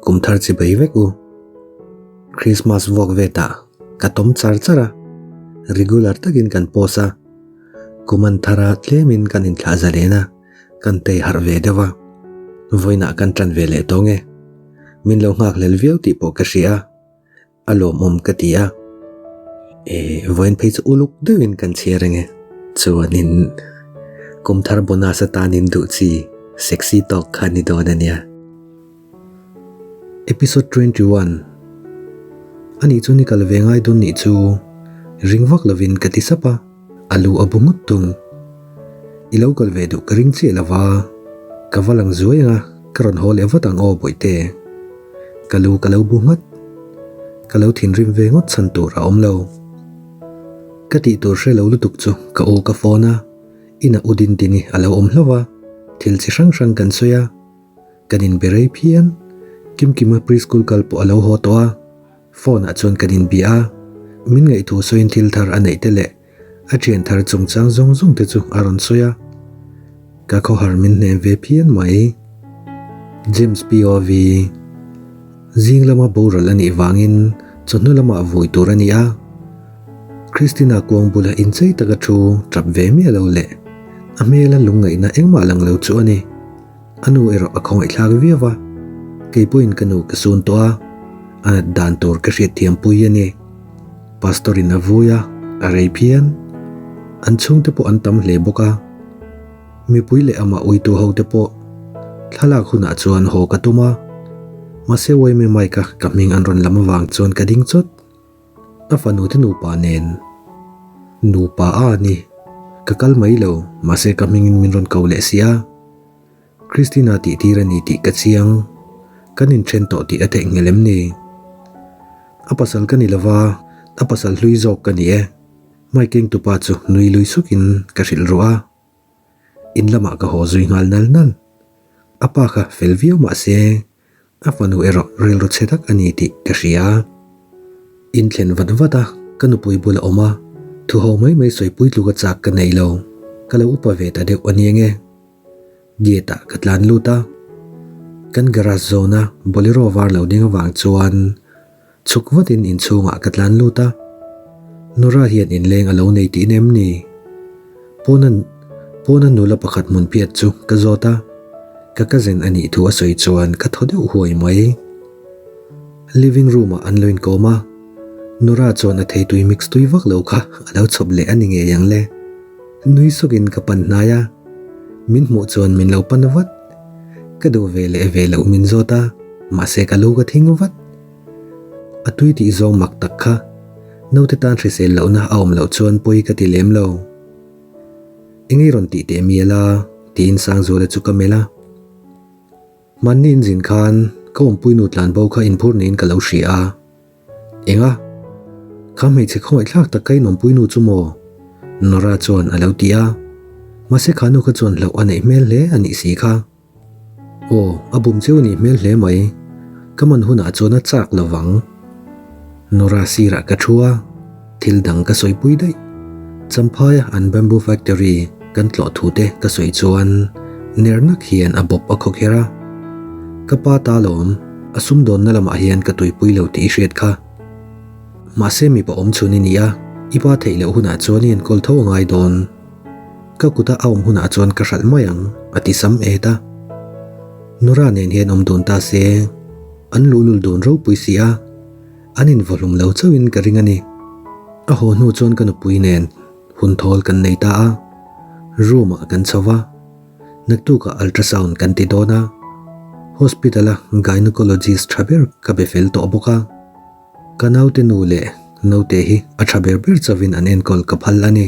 Kum thar chi bei vek u. Christmas vuak vet ah ka tawm char char a, regular takin kan post a, kum an thar a tlemin kan inthlah zalen a, kan tei harh ve deuh a, vawiinah kan tan ve leh tawng e. Min lo nghak hlel viau tih pawh ka hria a, a lawmawm ka ti a. E, vawiin phei chu uluk deuhin kan chhiar ang e. Chuanin kum thar bonus atanin duh chi sexy talk kha ni dawn a nia. Episode 21 Ani chu ni kal ve ngai dawn nih chu ring vak lovin ka ti sap a, a lu a bu ngut tung. I lo kal ve duh ka ring chiah lova, ka va lang zuai ang a, ka rawn haw leh vat ang aw bawihte. Ka lu ka lo bu nghat. Ka lo thinrim ve ngawt chhan tur a awm lo. Ka tih tur hre lo lutuk chu ka u ka phone a, inah u Dindini a lo awm hlauh a, thil chi hrang hrang kan sawi a. Kan inbe rei phian. Kimkima preschool kal pawh a lo haw tawh a, phone ah chuan kan inbia a, min ngaihtuah sawiin thil thar a neih te leh a thian thar chungchang zawng zawng te chu a rawn sawi a. Ka khawhar min hnem ve phian mai. James POV Zing lama boral a nih vangin chawhnu lamah vui tur a ni a. Christina kuang bula inchei taka thu tap ve miah lo leh a hmela lungngaihna engmah lang lo chu a ni. A nu erawh a khawngaihthlak viau a, kei pawhin ka nu ka sun tawh a, a nat dan tur ka hriat thiam pui a ni. Pastor in a vui a, a rei phian. An chhungte pawh an tam hle bawk a, mipui leh amah uitu ho te pawh thlalak hunah chuan haw ka tum a, mahse Wayme Mike-a ka hming an rawn lam avang chuan ka ding chawt. A fanu te nupa nen nupa a ni. Ka kal mai lo, mahse ka hmingin min rawn ko leh si a. Christina tih tir a ni tih ka chiang. Kan inthen tawh tih a theih nghelh em ni? A pasal ka ni lova, a pasal hlui zawk ka ni e. Mike kengtupa chu nui lui sukin ka hrilh ruah a. In lamah ka haw zui nghal nal nal. A pa kha fel viau mahse A fanu erawh rilru chhe tak a ni tih ka hria. Inthlen vat vat a, ka nupui bula awm a, thuho mai mai sawipui tluka chak ka nei lo. Ka lo upa ve ta deuh a ni ange. Gate ah ka tlan lut a, kan garage zawn a Bolero var lo ding avang chuan chhuk vatin inchhungah ka tlan lut a. Nora hian inleng a lo nei tih nem ni? Pawna pawna nula pakhat hmun phiat chu ka zawt a, ka cousin a nih thu a sawi chuan ka thaw deuh huai mai. Living room ah an lo inkawm a, Nora chuan a theitui mix tui vak lo kha a lo chhawp leh a ni ngei ang le. Nui sawkin ka pan hnai a, min hmuh chuan min lo pan vat. Ka duh ve leh ve loh min zawt a, mahse ka lu ka thing vat. A tui tih zawng mak tak kha naute tan hrisel lohna a awm loh chuan pawi ka ti lem lo. Engei rawn tih teh mial a? tiin Sangzuala chu ka melh a. Hmanni inzin khan ka awmpuinu tlanbo kha inphur niin ka lo hria a. Enga? Kha hmeichhe khawngaihthlak tak ka inawmpuinu chu maw? Nora chuan a lo ti a. Mahse kha nu kha chuan hlauh a neih hmel hle a nih si kha. Aw, a bum cheu nih hmel hle mai. Ka man hunah chuan a chak lo vang. Nora sirah ka thu a, thil dang ka sawipui daih. Champhaia an bamboo factory kan tlawh thu te ka sawi chuan ner nak hian a bawp a khaw kher a. Ka pa ta lawm, a sumdawnna lamah hian ka tuipui lo tih i hriat kha. Mahse mipa awm chhun i ni a, i pa theih loh hunah chuan i enkawl tho a ngai dawn. Ka kuta a awm hunah chuan ka hralh mai ang, a ti sam et a. Nora nen hian awm dun ta se, an luhlul dun ropui si a, an invaw hlum lo chauhin ka ring a ni. A haw hnu chuan ka nupui nen hun thawl kan nei ta a, room ah kan chho va, naktukah ultrasound kan ti dawn a, hospital a gynecologist tha ber ka be fel tawh bawk a. Ka naute nu leh naute hi a tha ber ber chauhin an enkawl ka phal a ni.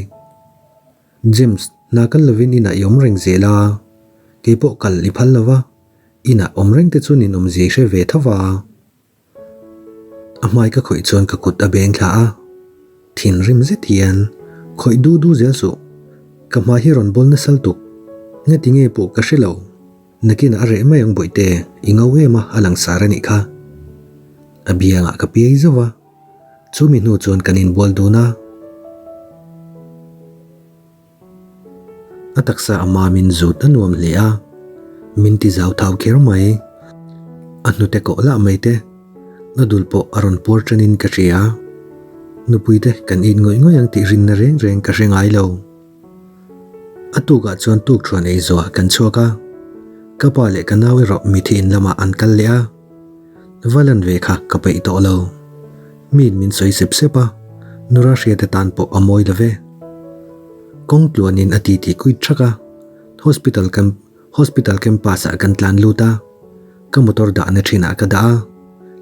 James, hna kal lovin inah i awm reng zel a, kei pawh kal i phal lo va, inah awm reng te chu ninawmzia i hre ve tho va. A hmai ka khawih chuan ka kut a beng thla a, thinrim zet hian khawih du du zel suh, ka hmai hi rawn bawl nasal tuk, ngati nge pawh ka hre lo, nakinah a reh mai ang bawihte, i ngo em a, a langsar a nih kha. A biangah ka piai zauh a. Chumi hnu chuan kan inbual dun a. A taksa a mamin zut a nuam hle a, min ti zau thau kher mai. A hnute kawh lah mai te, a dul pawh a rawn puar ṭanin ka hria. Nupuite kan it ngawih ngawih ang tih rinna reng reng ka hre ngai lo. A tukah chuan tukṭhuan ei zawhah kan chhuak a, ka pa leh ka nau erawh mithi in lamah an kal leh a. Va lan ve kha ka peih tawh lo. Miin min sawi sep sep a, Nura hriate tan pawh a mawi lo ve. Kawng tluanin a titi kuit ṭhak a, hospital kan hospital campus ah kan tlan lut a, ka motor dahna thinah ka dah a,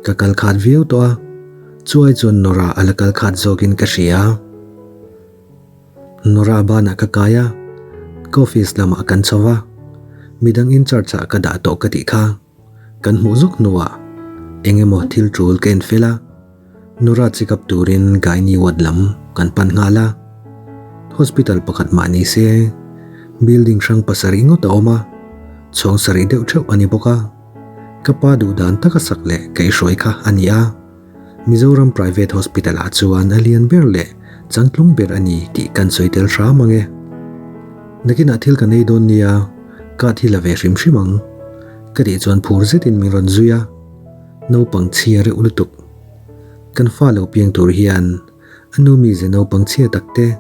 ka kal khat viau tawh a, chuai chuan Nora a la kal khat zawkin ka hria. Nora banah ka kai a, ka office lamah kan chho va, midang in charge ah ka dah tawh ka tih kha kan hmuh zuk hnuah eng emaw thil tul ka en fel a, Nora check up turin Gynae ward lam kan pan nghal a, hospital pakhat mah ni se building hrang pasarih ngawt a awm a, chhawng sarih deuh theuh a ni bawk a, ka pa duh dan taka sak leh kaihhruai kha a ni a. Mizoram Private Hospital ah chuan a lian ber leh changtlung ber a ni tih kan sawi tel hram ang e. Nakinah thil ka nei dawn nia, card hi la ve hrim hrim ang. Ka tih chuan phur zetin min rawn zui a, naupang chhia reuh lutuk. Kan fa lo piang tur hian a nu mize naupang chhia tak te,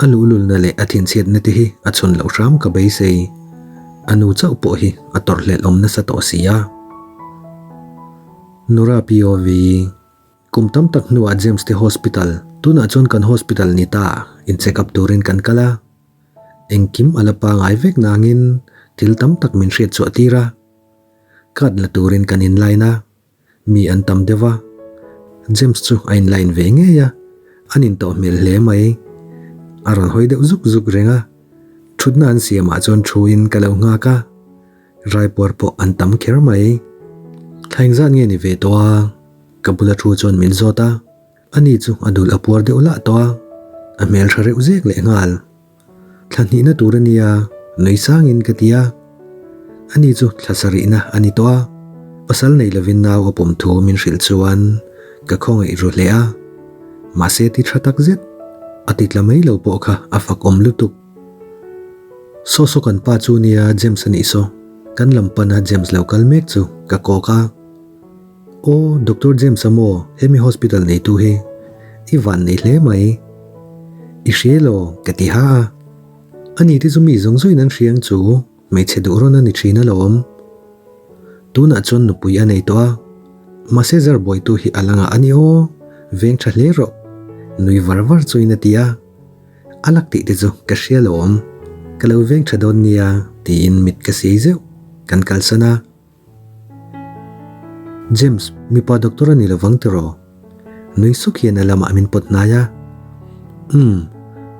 a luhlulna leh a thinchhiatna te hi a chhawn loh hram ka beisei. A nu chauh pawh hi a tawrhhlelh awm nasa tawh si a. Nora POV, Kum tam tak hnuah James te hospital, tunah chuan kan hospital ni ta, in check up turin kan kal a. Engkim a la pangai vek nangin thil tam tak min hriat chhuah tir a. Card la turin kan in line a, mi an tam deuh a. James chu a in line ve ngei a, an in tawh hmel hle mai. A rawn hawi deuh zuk zuk reng a, thutna an siamah chuan thu in ka lo nghak a. Raipuar pawh an tam kher mai. Thla engzat nge ni ve tawh a? Ka bula thu chuan min zawt a. Ani chu a dul a puar deuh lah tawh a, a hmel tha reuh zek leh nghal. Thla hnihna tur a nia, nui sangin ka ti a. Ani chu thla sarihna a ni tawh a, pasal nei lovin nau a pawm thu min hrilh chuan ka khawngaih ru hle a. Mahse ti tha tak zet, a ti tla mai lo pawh kha a fakawm lutuk. Saw saw kan pa chu nia James a nih saw, kan lam pana James lo kal mek chu ka kawk a. Aw Doctor James a maw hemi hospital neitu hi, i van nei hle mai. I hria elaw ka ti ha a. Ani te chu mi zawng zawngin an hria ang chu, hmeichhe duh rawn a ni thin alawm. Tunah chuan nupui a nei tawh a, mahse zar buaitu hi a la ngah a ni aw, veng tha hle rawh, nui var var chuin a ti a. A lak tih te chu ka hria lo awm, ka lo veng tha dawn nia tiin mit ka siai zeuh, kan kalsan a. James, mipa doctor a ni lovang tiraw? Nui suk hian a lamah min pawt hnai a. Umm,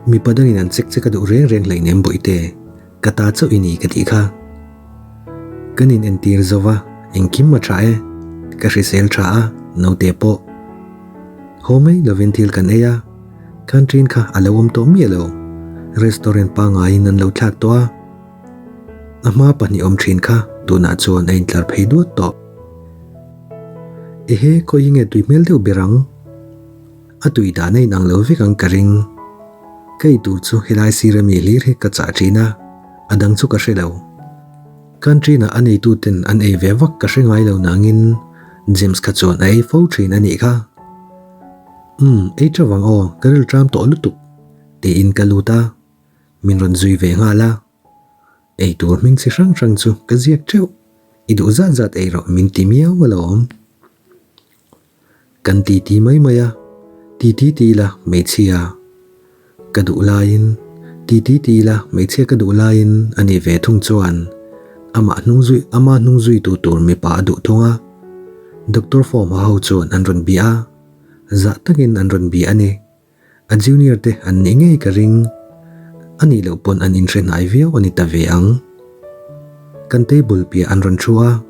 mipa dangin an check che ka duh reng reng hleinem bawihte, ka ta chauh i ni ka tih kha. Kan in entir zo va, engkim a tha e, ka hrisel tha a, naute pawh. Haw mai lovin thil kan ei a. Canteen kha a lo awm tawh miah lo, restaurant pangaiin an lo thlak tawh a, a hma pahnih awm thin kha tunah chuan a intlar phei duat tawh. Ehe, khawi hi nge tui hmel deuh ber ang? A tui dan a inang lo vek ang ka ring. Ka ei tur chu helai sir ami hlir hi ka chah thin a, a dang chu ka hre lo. Canteen ah a neituten an ei ve vak ka hre ngai lo nangin James kha chuan a ei fo thin a nih kha. Umm, ei tha vang aw, ka ril tram tawh lutuk, tiin ka lut a, min rawn zui ve nghal a. Ei tur hming chi hrang hrang chu ka ziak teuh, i duh zat zat ei rawh min ti miau alawm. Kan ti ti mai mai a, ti ti ti ila hmeichhia ka duh laiin, ti ti ti ila hmeichhia ka duh laiin a ni ve thung chuan amah hnung zui ama hnung zuitu tur mipa a duh thung a. Doctor form ha ho chuan an rawn bia a. Zah takin an rawn bia a ni. A junior te an nih ngei ka ring. A nih loh pawn an inhre hnai viau a ni ta ve ang. Kan table piah an rawn thu a,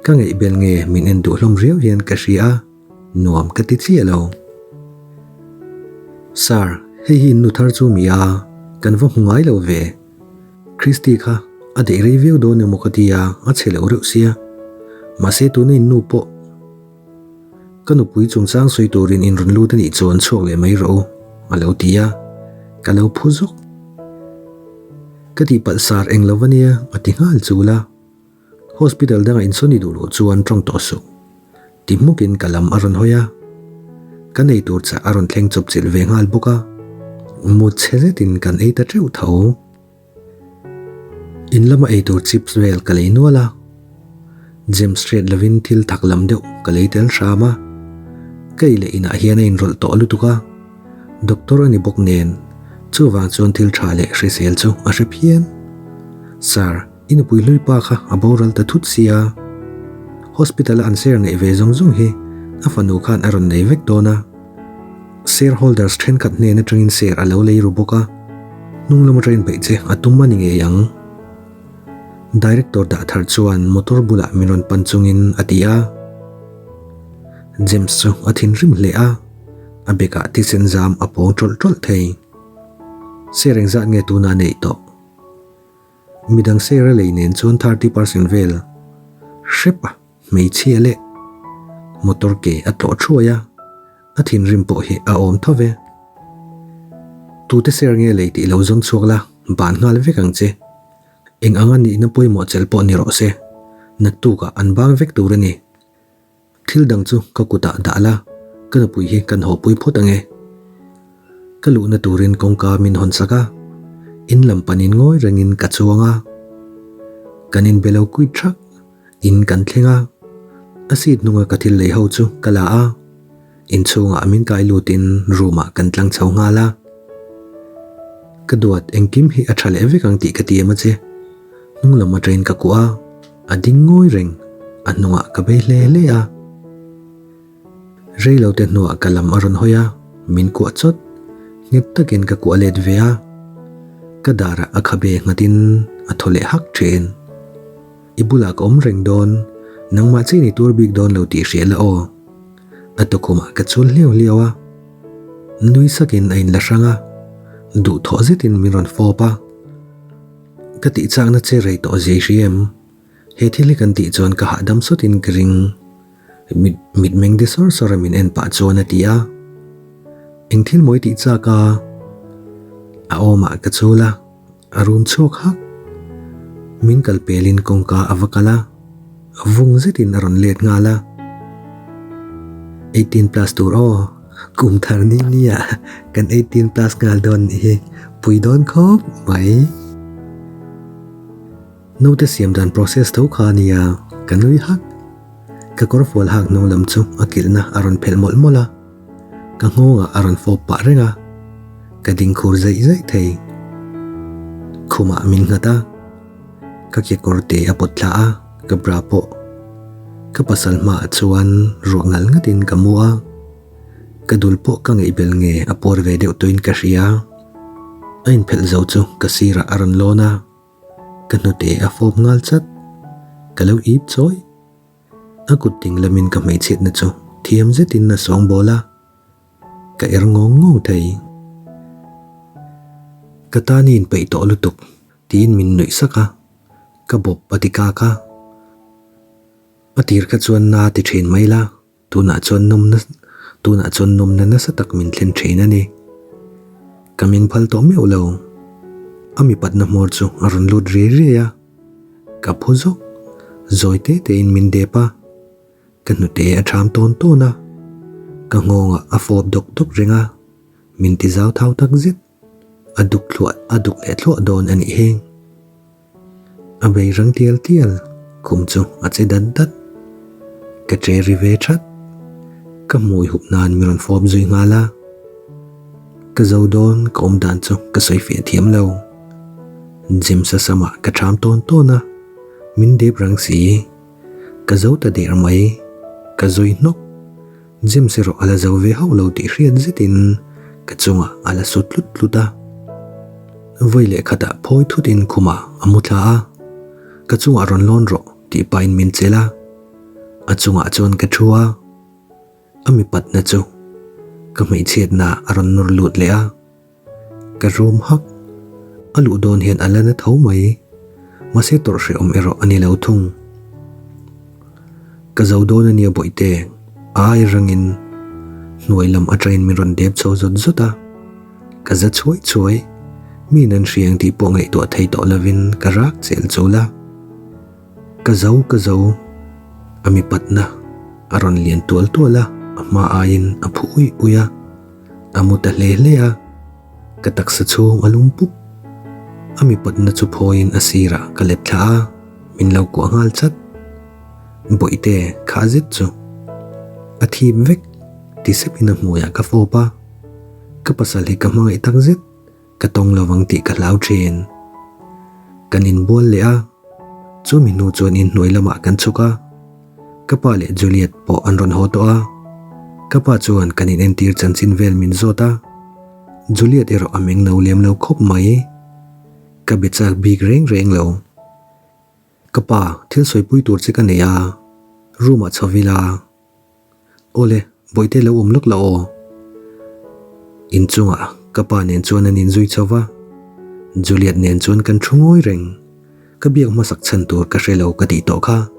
ka ngaihbel nge min en duh hlawm riau hian ka hria a, nuam ka ti chiah lo. Sir, hei hi in nu thar chu mi a, kan va hmu ngai lo ve. Christy kha a daih rei viau dawn emaw ka ti a, a chhe lo reuh sia. Mahse tuna in nu pawh. Ka nupui chungchang sawi turin in rawn lut a nih chuan chhuak leh mai rawh u, a lo ti a, ka lo phu zawk. Ka tihpalh sar eng lo va nia, a ti nghal chul a. Hospital dangah insawn i duh loh chuan tawng tawh suh. Ti hmukin ka lam a rawn hawi a. Kan ei tur chah a rawn thleng chawp chilh ve nghal bawk a. Mut chhe zetin kan ei ta teuh tho. In lama ei tur chips vel ka lei nual a. James hriat lovin thil thak lam deuh ka lei tel hram a. Ka ei leh inah hian a inrawlh tawh lutuk a. Doctor a ni bawk nen, chuvang chuan thil tha leh hrisel chu a hre phian. Sir, i nupui hlui pa kha a boral ta thut sia. Hospital a an share neih ve zawng zawng hi a fanu khan a rawn nei vek dawn a. Shareholders thenkhat hnen atangin share a lo lei ru bawk a, hnung lam atangin beih che a tum a ni ngei ang. Director dah thar chuan motor bulah min rawn pan chungin a ti a. James chu a thinrim hle a, a bekah thisen zam a pawng tawlh tawlh thei. Share engzat nge tunah neih tawh? Midang share a lei nen chuan 30% vel hrep a. Hmeichhia leh motor ke a tlawh thuai a, a thinrim pawh hi a awm tho ve. Tute ser nge lei tih lo zawng chhuak la, ban nghal vek ang che. Eng anga nihna pawimawh chel pawh ni rawh se, naktukah an bang vek tur a ni. Thil dang chu ka kutah dah la, ka nupui hi kan hawpui phawt ang e. Ka luhna turin kawngka min hawn sak a, in lam panin ngawi rengin ka chuang a. Kan inbe lo kuit thak. In kan thleng a, a seat hnunga ka thil lei ho chu ka la a, inchhungah min kai lutin room ah kan tlang chho nghal a. Ka duat engkim hi a tha leh vek ang tih ka tiam a che. Hnung lam atangin ka kuah a, a ding ngawi reng, a hnungah ka bei hle hle a. Rei lo te hnuah ka lam a rawn hawi a, min kuah chawt. Nghet takin ka kuah let ve a. Ka darah a khabe nghatin a thaw leh hak thin. I bulah ka awm reng dawn, nangmah chiah ni tur bik dawn lo tih hria la aw. A tukhumah ka chul hliau hliau a. Nui sakin a inla hrang a, duhthawh zetin min rawn fawp a. Ka tihchakna che rei tawh zia i hria em? He thil hi kan tih chuan ka hahdam sawtin ka ring. Mit mitmeng de sawr sawr a min en pah chuan a ti a. Eng thil mawi tih chak a? A awmah ka chul a, a rum chhuak hak. Min kal pelin kawngka a va kal a, vung zetin a rawn let nghal a. 18 plus tur aw, kum thar ni nia kan 18 plus nghal dawn nih hi, pui dawn khawp mai. Naute siam dan process tho kha a nia, ka nui hak. Ka kawr fual hak hnung lam chu a kilhna a rawn phelh mawlh mawlh a, ka nghawngah a rawn fawp pah reng a, ka ding khur zaih zaih thei. Khumah min nghat a, ka kekawr te a pawt thla a, ka bra pawh ka pasal hmaah chuan ruah ngal ngatin ka mu a, ka dul pawh ka ngaihbel nge a pawr ve deuh tawhin ka hria. A inphelh zo chu ka sirah a rawn lawn a. Ka hnute a fawp nghal chat. Ka lo ip chawi. A kut ding lamin ka hmeichhiatna chu thiam zetin a sawng bawl a. Ka er ngawng ngawng thei. Ka tan i inpeih tawh lutuk tiin min nuih sak a. Ka bawp a ti kak a. A tir kha chuan na ti thin mai la. Tunah chuan nawmna tunah chuan nawmna nasa tak min thlen thin a ni. Ka meng phal tawh meuh lo. A mipatna hmawr chu a rawn lut riai riai a. Ka phu zawk. Zawi te tein min dep a. Ka hnute a ṭham tawn tawn a. Ka nghawngah a fawp dawk dawk reng a. Min ti zau thau tak zet. A duk thluah a duk leh thluah dawn a nih hi. A bei rang tial tial, khum chu a che dat dat. Ka che ri ve that. Ka hmui hup nan min rawn fawp zui nghal a. Ka zo dawn ka awm dan chu ka sawi fiah thiam lo. James-a samah ka ṭham tawn tawn a, min dep rang si. Ka zo ta der mai, ka zui hnawk. James erawh a la zo ve hauh lo tih hriat zetin ka chungah a la su tlut tlut a. Vawi leh khatah phawi thutin khumah a mu thla a, Ka chungah rawn lawn rawh tih pahin min chelh a. A chungah chuan ka thu a, a mipatna chu ka hmeichhiatna a rawn nawr lut leh a. Ka rum hak. A luh dawn hian a la na tho mai. Mahse tawrh hrehawm erawh a ni lo thung. Ka zo dawn a nia bawihte, a ai rangin hnuai lam atangin min rawn dep chho zawt zawt a. Ka za chhuai chhuai. Mi nan hriang tih pawh ngaihtuah thei tawh lovin ka rak chel chul a. Ka zo ka zo. A mipatna a rawn lian tual tual a, a hma aiin a phu uih uih a. A mu ta hle hle a, ka taksa chhung a lum pup. A mipatna chu phawiin a sirah ka let thla a, min lo kuah nghal chat. Bawihte kha zet chu a thip vek ti sepin a hmuiah ka fawp a, ka pasal hi ka hmangaih tak zet. Ka tawng lovang tih ka hlau thin. Kan inbual leh a, chumi hnu chuan inhnuai lamah kan chhuk a. Ka pa leh Juliet pawh an rawn haw tawh a. Ka pa chuan kan inentir chanchin vel min zawt a. Juliet erawh a meng no lem lo khawp mai. Ka be chak bik reng reng lo. Ka pa, thil sawipui tur che ka nei a, room ah chho ila. Awle, Bawihte lo awm lawk la aw. Inchungah ka pa nen chuan an inzui chho va, Juliet nen chuan kan thu ngawi reng. Ka biak hmasak chhan tur ka hre lo ka tih tawh kha.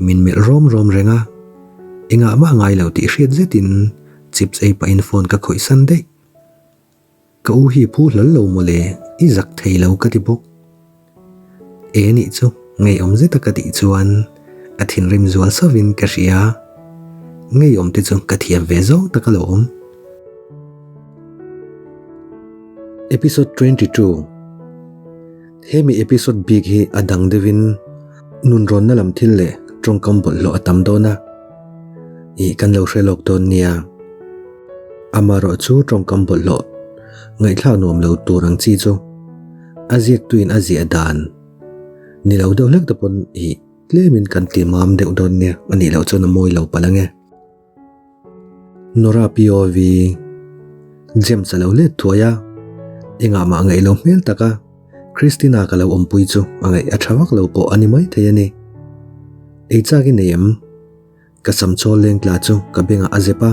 Min melh rawm rawm reng a, engah mah ngai lo tih hriat zetin chips ei pahin phone ka khawih san daih. Ka u hi phu hlawl lo mawle, i zak thei lo ka ti bawk. E nih chu, ngeiawm zeta ka tih chuan a thinrim zual sauhin ka hria. Ngeiawm te chu ka thiam ve zawng tak alawm. Episode 22 Hemi episode bik hi a dang deuhin nunrawnna lam thil leh tawngkam bawlhhlawh a tam dawn a, ih kan lo hre lawk dawn nia. Amaherawh chu tawngkam bawlhhlawh ngaihthlak nuam lo tur ang chi chu a ziaktuin a ziah dan ni lo deuh hlek te pawn ih tlemin kan ti mam deuh dawn nia a nih loh chuan a mawi lo palh ang e. Nora POV James a lo let thuai a, engah mah ngaih lo hmel tak a Christina ka lo awmpui chu a ngaih a tha vak lo pawh a ni maithei a ni. Ei chak i nei em? Ka sam chawl leng tla chu ka bengah a zep a,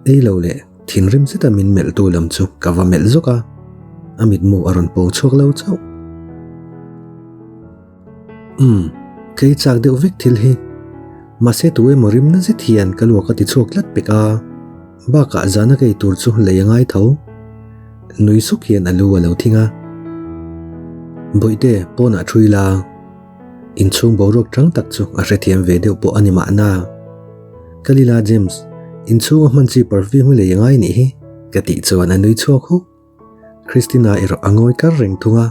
ei lo leh thinrim zeta min melhtu lam chu ka va melh zawk a, a mitmu a rawn pawng chhuak lo chauh. Umm, ka ei chak deuh vek thil hi. Mahse tu emaw rimna zet hian ka luak a ti chhuak tlat pek a, bakah zana ka ei tur chu lei a ngai tho. Nui suk hian a lu a lo thing a. Bawihte, pawnah thu ila. Inchhung boruak tang tak chu a hrethiam ve deuh pawh a ni mahna. Kalila James, inchhunga hman chi perfume hi lei a ngai nih hi, ka tih chuan a nui chhuak huk. Christina erawh a ngawi kar reng thung a,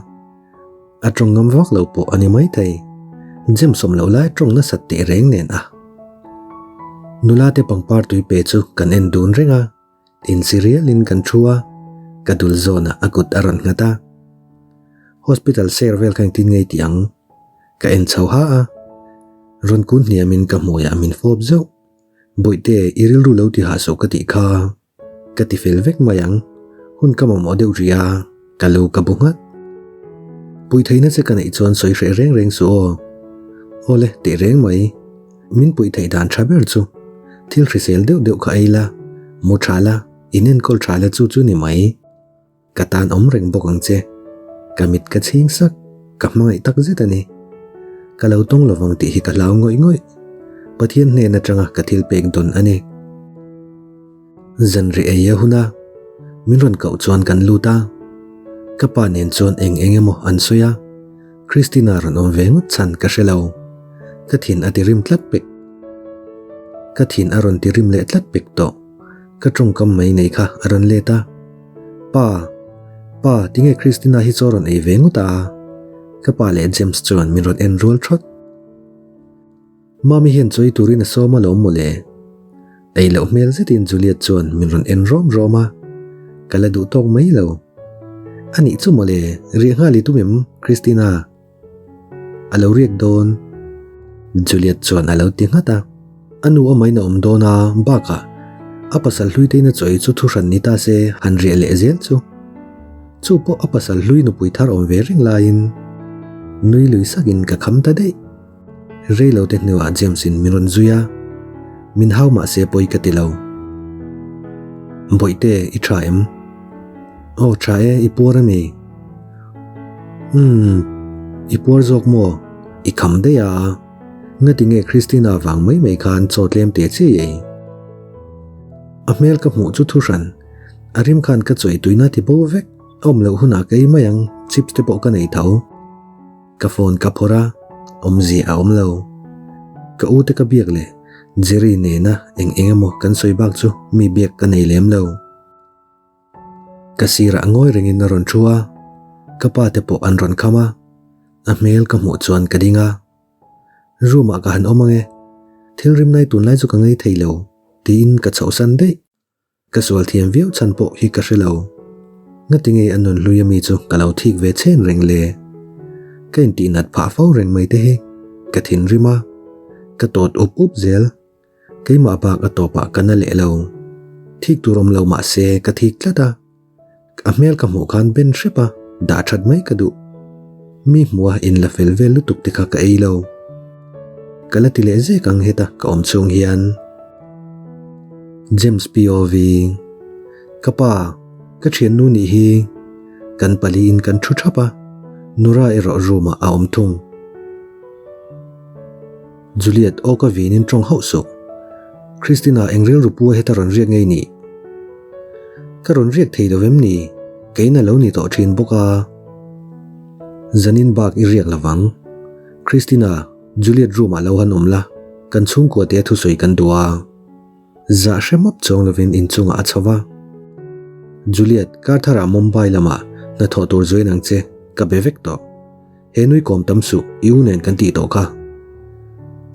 a tawng ngam vak lo pawh a ni maithei. James awm loh lai tawng nasat teh reng nen a. Nula te pangpar tui pe chu kan en dun reng a. Insi rialin kan thu a, ka dul zawnah a kut a rawn nghat a. Hospital ser vel kha engtin ngei tih ang? Ka en chho ha a, rawn kun hniamin ka hmuiah min fawp zeuh. Bawihte, i rilru lo ti hah suh ka tih kha. Ka ti fel vek mai ang, hun ka mamawh deuh rih a, ka lu ka bu nghat. Puitheihna che ka neih chuan sawi hreh reng reng suh aw. Awle, teh reng mai. Min puih theih dan tha ber chu thil hrisel deuh deuh kha ei la, mu tha la, in enkawl tha la chu chu ni mai. Ka tan awm reng bawk ang che. Ka mit ka chhing sak, ka hmangaih tak zet a ni. Ka lo tawng lovang tih hi ka hlau ngawih ngawih. Pathian hnen atanga ka thil pek dawn a ni. Zanri ei a hun a, min rawn koh chuan kan lut a. Ka pa nen chuan eng eng emaw an sawi a, Christina rawn awm ve ngawt chhan ka hre lo. Ka thin a ti rim tlat pek. Ka thin a rawn ti rim leh tlat pek tawh. Ka tawngkam mai nei kha a rawn let a. Pa! Pa, tinge Christina hi chaw rawn ei ve ngawt a? Ka pa leh James chuan min rawn en rual thawt. Mami hian chawi turin a sawm alawm mawle. Ei loh hmel zetin Juliet chuan min rawn en rawm rawm a, ka la duh tawk mai lo. A nih chu mawle, riah nghal i tum em, Christina? A lo riak dawn. Juliet chuan a lo ti nghat a. A nu a main a awm dawn a, bakah a pasal hlui tein a chawi chu thuhran ni ta se han riah leh zel chu. Chu pawh a pasal hlui nupui thar awm ve reng laiin nui lui sakin ka kham ta daih. Rei lo te hnuah James in min rawn zui a, min hau mah se pawi ka ti lo. Bawihte, i tha em? Aw tha e, i puar a mi? Umm, i puar zawk maw? I kham daih a, ngati nge Christina vang mai mai khan chaw tlem teh chiai ei? A hmel ka hmuh chu thuhran, a rim khan ka chawi tuina ti bo vek, a awm loh hunah ka ei mai ang, chips te pawh ka nei tho. Ka phone ka phawrh a, Awmzia a awm lo. Ka u te ka biak leh Jerry nena eng eng emaw kan sawi bak chu mi biak ka nei lem lo. Ka sirah ngawi rengin a rawn thu a, ka pa te pawh an rawn kham a, a hmel ka hmuh chuan ka ding a. Room ah ka han awm ange, thil rimnai tunlai chu ka ngei thei lo tiin ka chhohsan daih. Ka sual thiam viau chhan pawh hi ka hre lo. Ngati nge a nun hlui ami chu ka lo thik ve chhen reng le? Ka intih nat phah fo reng mai te hi ka thinrim a, ka tawt up up zel. Keimah bak a tawpah ka na leh lo. Thik tur awm lo mah se ka thik tlat a. A hmel ka hmuh khan ben hrep a, dah that mai ka duh. Mi hmuha in la fel vel lutuk te kha ka ei lo. Ka la ti leh zek ang heta ka awm chhung hian. James POV, Ka pa, ka thiannu nih hi. Kan paliin kan thu thap a, Nura erawh room ah a awm thung. Juliet, aw ka vinin tawng hauh suh. Christina, eng rilru pu a heta rawn riak ngei ni? Ka rawn riak thei lo vem ni? Keiin a lo ni tawh thin bawk a. Zanin bak i riak lovang. Christina, Juliet room ah lo han awm la, kan chhungkua te a thusawi kan duh a. Zah hre map chuang lovin inchungah a chho va. Juliet, kar tharah Mumbai lamah hnathawh tur join ang che, ka be vek tawh. He nui kawm tam suh, i u nen kan tih tawh kha.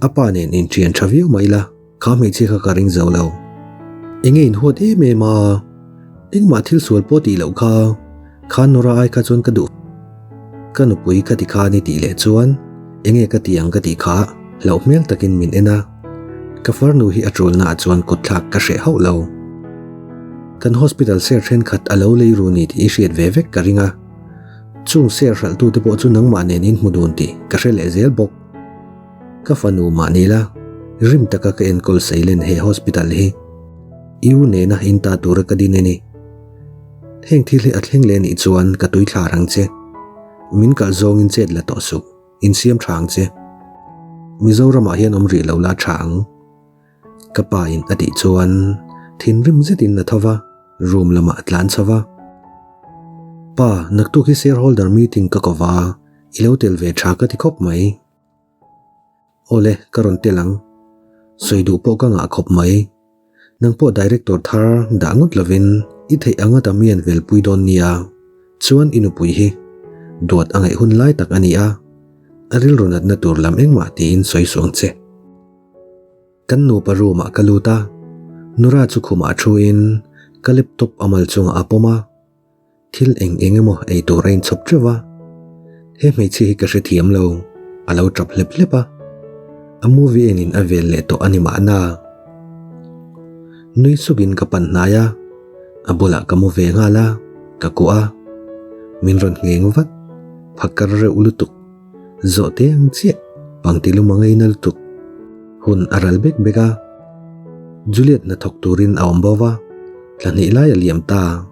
A pa nen inṭhian ṭha viau mah ila, kha hmeichhia kha ka ring zo lo. Enge inhuat em em a, engmah thil sual pawh tih loh kha, kha Nora ai kha chuan ka duh. Ka nupui ka ti kha ni tih leh chuan enge ka ti ang ka tih kha hlauh hmel takin min en a. Ka farnu hi a ṭulna ah chuan kutthlak ka hreh hauh lo. Kan hospital share ṭhenkhat a lo lei ru ni tih i hriat ve vek ka ring a. Chung share hralhtute pawh chu nangmah nen in hmu dun tih ka hre leh zel bawk. Ka fanu mah ni la, rim taka ka enkawl seilen he hospital hi i u nena in ta tura ka din a ni. Heng thil hi a thleng leh anih chuan ka tui thlar ang che. Min kalh zawngin chet la tawh suh, insiam tha ang che. Mizoramah hian awm rih lo la tha ang. Ka pa in a tih chuan thinrim zetin a tho va, room lamah a tlan chho va. Pa, naktuk hi shareholder meeting ka ko va, i lo tel ve tha ka ti khawp mai. Awle, ka rawn tel ang. Sawi duh pawh ka ngah khawp mai. Nang pawh director thar dah ngawt lovin i theih anga tam i an velpui dawn nia. Chuan i nupui hi duat a ngaih hun lai tak a ni a, a rilru natna tur lam engmah tiin sawi suh ang che. Kan nupa room ah ka lut a, Nura chu khumah thu in ka laptop a mal chungah a pawm a, thil eng eng emaw ei tur a inchhawp teuh va. He hmeichhia hi ka hrethiam lo, a lo tap hlep hlep a, a movie en in a vel leh tawh a ni mahna. Nui suk in ka pan hnai a, a bulah ka mu ve nghal a, ka kuah a, min rawn ngheng vat, phakar reuh lutuk. Zawh te ang chiah, pangti lum a ngaina lutuk. Hun a ral bek bek a. Juliet hnathawk turin a awm bo va, thla hnih lai a liam ta.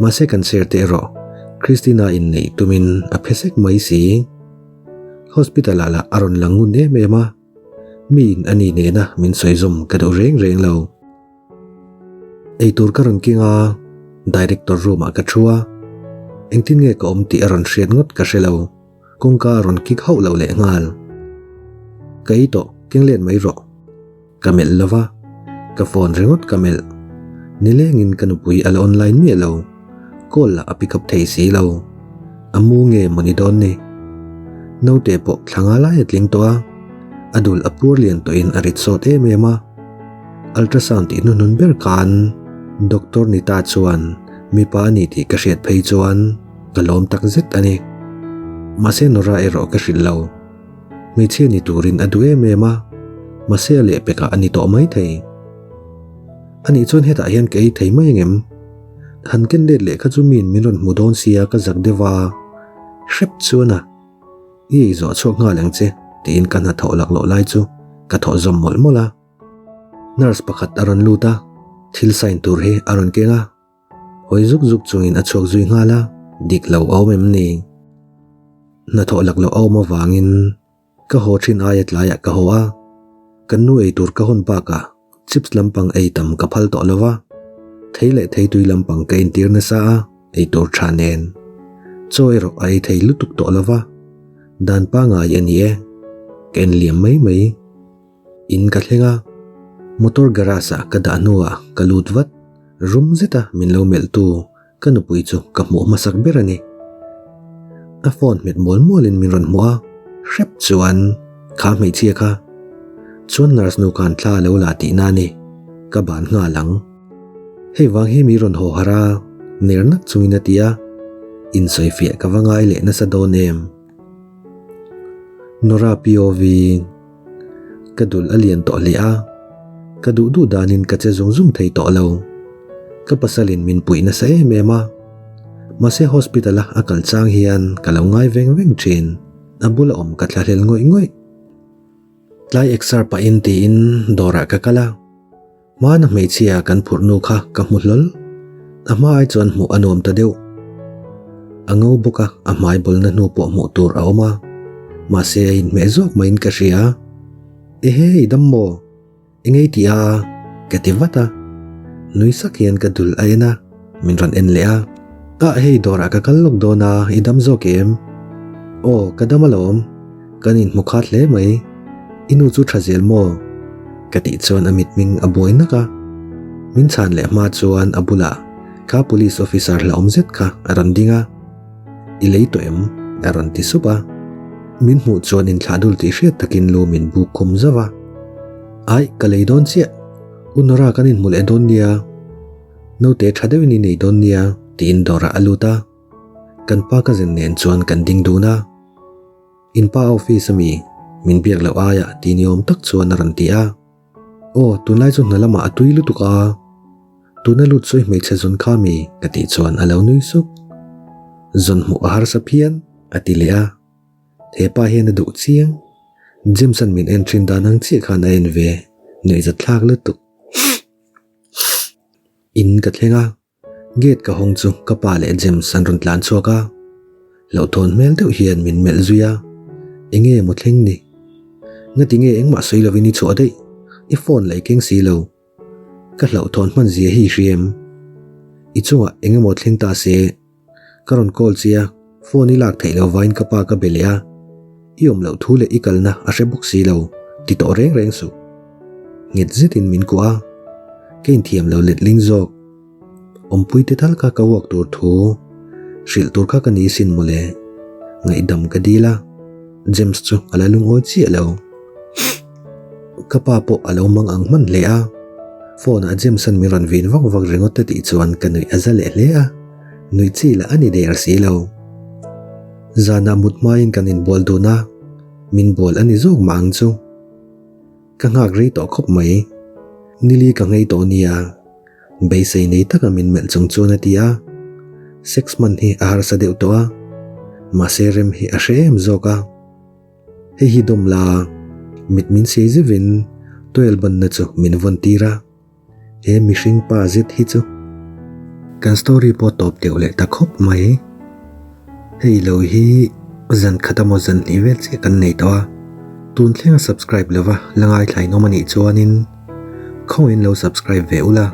Mahse kan share te erawh Christina inneih tumin a phe sek mai si. Hospital ah lah a rawn lang ngun em em a, miin a ni nena min sawi zawm ka duh reng reng lo. Eitur ka rawn keng a, director room ah ka thu a, engtin nge ka awm tih a rawn hriat ngawt ka hre lo, kawngka a rawn kik hauh lo leh nghal. Ka ei tawh, keng let mai rawh. Ka melh lo va, ka phone ringawt ka melh. Nilengin ka nupui a la online miah lo, call lah a pick up thei si lo. A mu nge maw ni dawn ni? Naute pawh thla nga lai a tling tawh a, a dul a pur lian tawhin a rit sawt em em a. Ultrasound tih hnuhnun ber khan Doctor Nita chuan mipa a ni tih ka hriat phei chuan ka lawm tak zet a ni. Mahse Nora erawh ka hrilh lo. Hmeichhia ni turin a duh em em a, mahse a lehpekah a ni tawh mai thei. Anih chuan hetah hian ka ei thei mai angem? Han ken let leh kha chu miin min rawn hmu dawn sia ka zak deuh a, hrep chuan a. I ei zawh chhuak nghal ang che tiin ka hnathawh laklawh lai chu ka thawh zawm mawlh mawlh a. Nurse pakhat a rawn lut a, thil sign tur hi a rawn keng a, hawi zuk zuk chungin a chhuak zui nghal a, dik lo a awm em ni? Hnathawh laklawh a awm avangin ka haw thin aia tlaiah ka haw a, kan nu ei tur ka hawn bakah chips lampang ei tam ka phal tawh lo va, thei leh theitui lampang ka intir nasa a, ei tur tha nen. Chaw erawh a ei thei lutuk tawh lo va, dan pangai a ni e. Ka en liam mai mai. In ka thleng a, motor garage ah ka dah hnuah ka lut vat. Rum zeta min lo melh tu ka nupui chu ka hmuh hmasak ber a ni. A phone hmet mual mualin min rawn hmuh a, hrep chuan kha hmeichhia kha chuan nurse nu khan thla a lo la tihna a ni, ka ban nghal ang. Hei vang hi mi rawn haw harh a, ner nak chungin a ti a, insawifiah ka va ngai leh nasa dawn em? Nora POV. Ka dul a lian tawh hle a, ka duh duh danin ka che zung zung thei tawh lo. Ka pasalin min puih nasa em em a, mahse hospital a a kal chang hian ka lo ngai veng veng thin, a bula awm ka thlahlel ngawih ngawih. Tlai exer pahin tiin dawrah ka kal a. Hmana hmeichhia kan phurh nu kha ka hmu hlawl. A hma ai chuan hmuh a nuam ta deuh. A ngo bawk a, a hmai bawlna hnu pawh hmuh tur a awm a. Mahse a inhmeh zawk maiin ka hria. Ehe, i dam maw? Eng ei tih a? Ka ti vat a. Nui sak hian ka dul a en a, min rawn en leh a. Ah hei dawrah ka kal lawk dawn a, i dam zawk em? Aw, ka dam alawm. Kan inhmu khat hle mai. I nu chu tha zel maw? Ka tih chuan a mitming a buai nak a. Min chhan leh hma chuan a bulah kha police officer hlauhawm zet kha a rawn ding a. I lei tawh em? A rawn ti sup a. Min hmuh chuan inthlah dul tih hriat takin lu min buk khum zauh a. Aih, ka lei dawn chiah. U Nora kan inhmu leh dawn nia. Naute tha deuhin i nei dawn nia tiin dawrah a lut a. Kan pa cousin nen chuan kan ding dun a. In pa office ami min biak loh aia ti ni awm tak chuan a rawn ti a. Aw, tunlai chu hna lamah a tui lutuk a. Tuna lut sawi hmeichhe zawn kha mi ka tih chuan a lo nui suk. Zawn hmuh a harsa phian a ti leh a. He pa hian a duh chiang. James-a'n min en thin dan ang chiah khan a en ve, nuihzatthlak lutuk. In ka thleng a. Gate ka hawng chu ka pa leh James an rawn tlan chhuak a, hlauhthawn hmel deuh hian min melh zui a, Enge maw thleng ni? Ngati nge engmah sawi lovin i chhuah daih? I phone la i keng si lo. Ka hlauhthawn hman zia hi i hria em? I chungah eng emaw thleng ta se? Ka rawn call che a, phone i lak theih lo vain ka pa ka be leh a, i awm loh thu leh i kalna a hre bawk si lo, ti tawh reng reng suh. Nghet zetin min kuah a, ka inthiam lo letling zawk. Awmpui te tal kha ka uak tur thu hrilh tur kha ka ni sin mawle. Ngaihdam ka dil a, James chu a la lungawi chiah lo. Ka pa pawh a lo mang ang hman hle a, phone ah James an min rawn vin vak vak ringawt te tih chuan ka nuih a za leh hle a, nuih chi lah a ni der si lo. Zanah mut hmain kan inbual dun a, min bual a ni zawk mah ang chu. Ka nghak rei tawh khawp mai. Nili ka nghei tawh nia. Beisei nei taka min melh chung chuan a ti a. Sex hman hi a harsa deuh tawh a, mahse rem hi a hre em zawk a. Hei hi dawm la, mit min siai zeuhin towel banna chu min vawn tir a. He mihring pa zet hi chu. Kan story pawh tawp deuh leh ta khawp mai. Hei lo hi zan khat emaw zan hnih vel chiah kan nei tawh a, tun thlenga subscribe lova la ngaithla in awm a nih chuanin khawngaih in lo subscribe ve ula.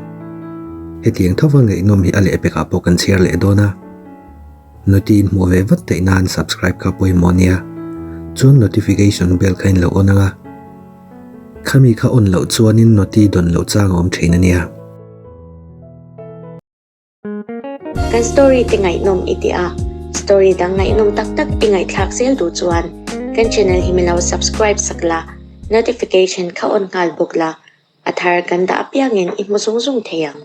Hetiang thova ngaihnawm hi a lehpekah pawh kan chhiar leh dawn a. Noti in hmuh ve vat theih nan subscribe kha pawimawh nia. Chuan notification bell kha in lo on anga. Khami kha on loh chuanin noti dawn loh chang a awm thin a nia. Kan story te ngaihnawm i ti a, story dang ngaihnawm tak tak i ngaihthlak zel duh chuan kan channel hi milo subscribe sak la, notification kha on nghal bawk la, a thar kan dah apiangin i hmu zung zung thei ang.